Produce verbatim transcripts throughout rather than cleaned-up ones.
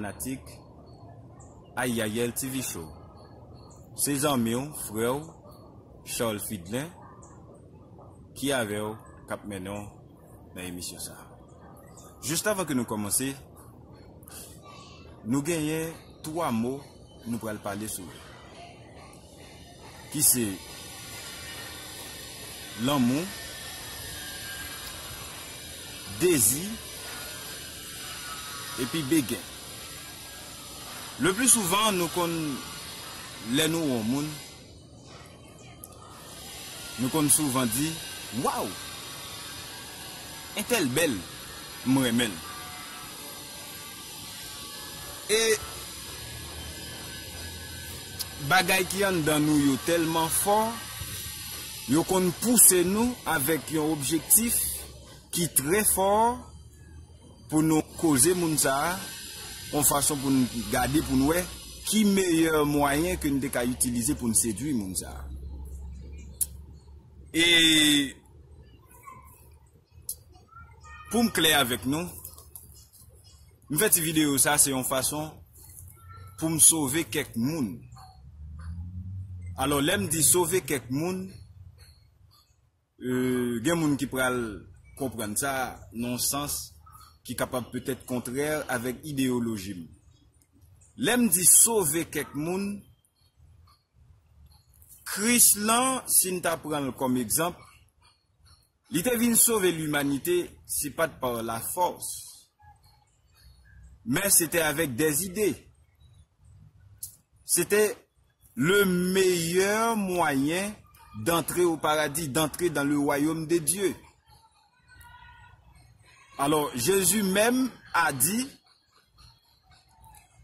Fanatik Ayayèl T V Show. Se zanmi w, frè w, Charles Fidlin, ki avè w, k ap mennen w nan emisyon sa a. Jis avan ke nou kòmanse, nou genyen twa mo nou pral pale sou yo, ki se lanmou, dezi, epi begen. Le pli souvan, nou konn, lè nou wè yon moun, nou konn souvan di, "Waw! Entèl bèl, m renmen l." E bagay ki anndan nou yo tèlman fò, yo konn pouse nou avèk yon objektif ki trè fò pou nou koze moun sa a, yon fason pou n gade, pou n wè ki meyè mwayen ke n te ka itilize pou n sedui moun sa a. E pou m klè avèk nou, m fè ti videyo sa, se yon fason pou m sove kèk moun. Alò, lè m di sove kèk moun, e, gen moun ki pral konprann sa nan yon sans ki kapab petèt kontrè avèk ideyoloji m. Lè m di sove kèk moun, Kris lan, si n ta pran l kòm egzanp, li te vin sove limanite, se pa t pa lafòs, men se te avèk dèzide. Se te le meilleur moyen d'entrer au paradis, d'entrer dans le royaume de Dieu. Alors, Jésus même a dit,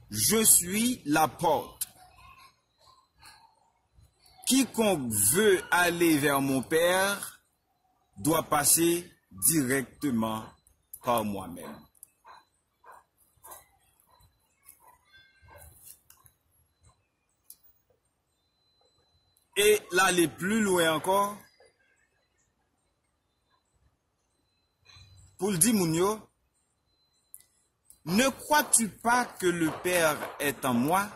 "Je suis la porte. Quiconque veut aller vers mon Père doit passer directement par moi-même." E l ale pli lwen ankò pou l di moun yo, "Ne crois-tu pas que le Père est en moi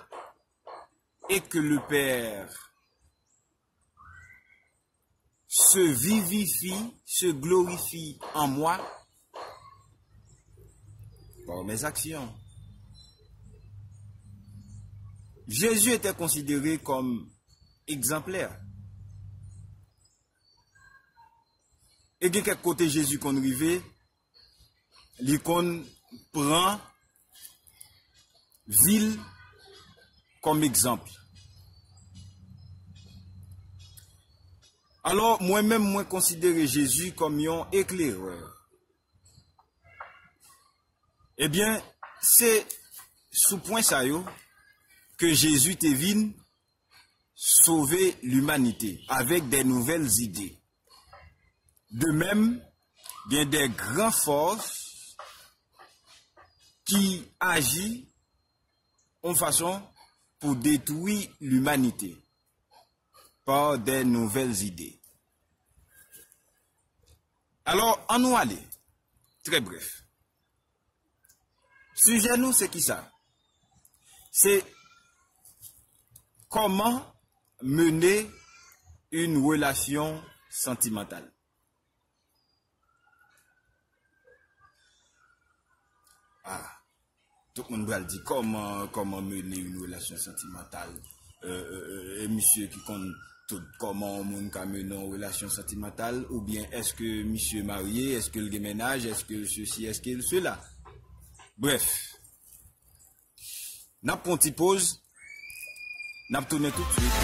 et que le Père se vivifie, se glorifie en moi par mes actions." Jésus était considéré comme exemplaire. E gen kèk kote Jezi konn rive, li konn pran vi l kòm egzanp. Alò, mwen menm, mwen konsidere Jezi kòm yon eklerè. Ebyen, se sou pwen sa yo ke Jezi te vin sove limanite avèk de nouvèl zide. De menm, gen de gran fòs ki aji yon fason pou detwi limanite pa de nouvèl zide. Alò, ann nou ale, trè brèf. Sijè nou, se kisa? Se kòman mennen yon relasyon santimantal. Ah, tout moun pral di, kòman, kòman mennen yon relasyon santimantal? E, e, e, e misye ki konn tout kòman yon moun ka mennen yon relasyon santimantal, oubyen èske misye marye, èske l gen mennaj, èske l sesi, èske l sela? Brèf, n ap pran yon ti poz, n ap tounen toutswit.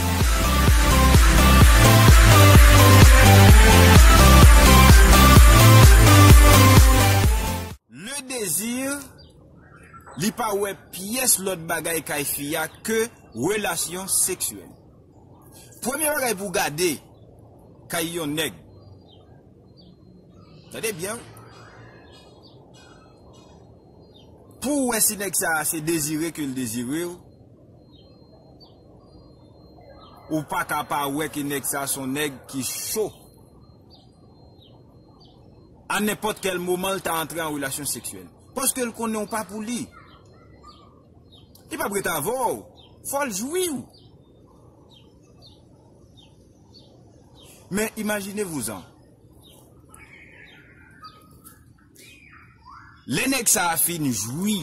Le Désir, li pa wè pyès lòt bagay kay fi a ke relasyon seksyèl. Premye bagay pou w gade kay yon nèg, tande byen wi, pou w wè si nèg sa a se dezire ke l dezire w, ou pa ka pa wè ke nèg sa a se yon nèg ki cho. A nenpòt kèl moman, l ta antre an relasyon seksyèl. Paske l konnen w pa pou li. Li p ap ret avè w. Fò l jwi w. Men imajine vouzan. Lè nèg sa a fin jwi,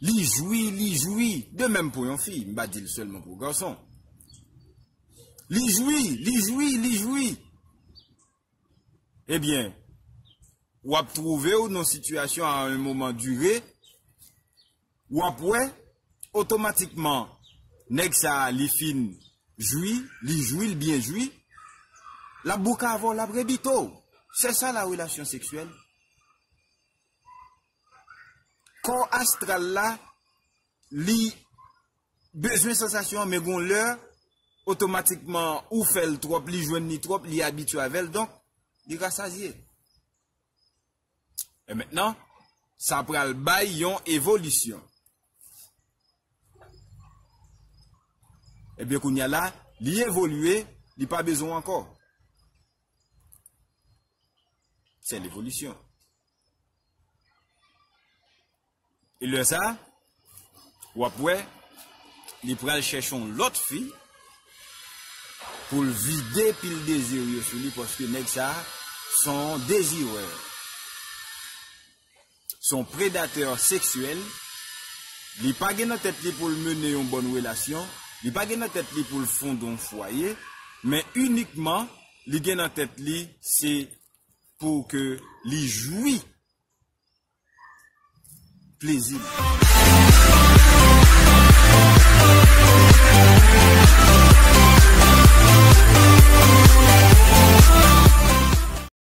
li jwi, li jwi, de menm pou yon fi, m pa di l sèlman pou gason. Li jwi, li jwi, li jwi. Ebyen, w ap twouve w nan sitiyasyon a yon moman dire, w ap wè, otomatikman, nèg sa a li fin jwi, li jwi, li byen jwi, l ap bouke avè w, l ap rebite w. Se sa la relasyon seksyèl. Kò astral la, li bezwen sansasyon an, men gon lè, otomatikman, ou fè l twòp, li jwenn li twòp, li abitye avè l, donk, li rasazye. E mentnan, sa pral bay yon evolisyon. Ebyen, kounye a la, li evolye, li pa bezwen w ankò. Se levolisyon. E lè sa, w ap wè, li pral chèche yon lòt fi pou l vide pil dezi yo sou li, paske nèg sa, se yon dezirè. Se yon predatè seksyèl. Li pa gen nan tèt li pou l mennen yon bòn relasyon. Li pa gen nan tèt li pou l fonde yon fwaye. Men inikman, li gen nan tèt li, se pou ke li jwi plezi li.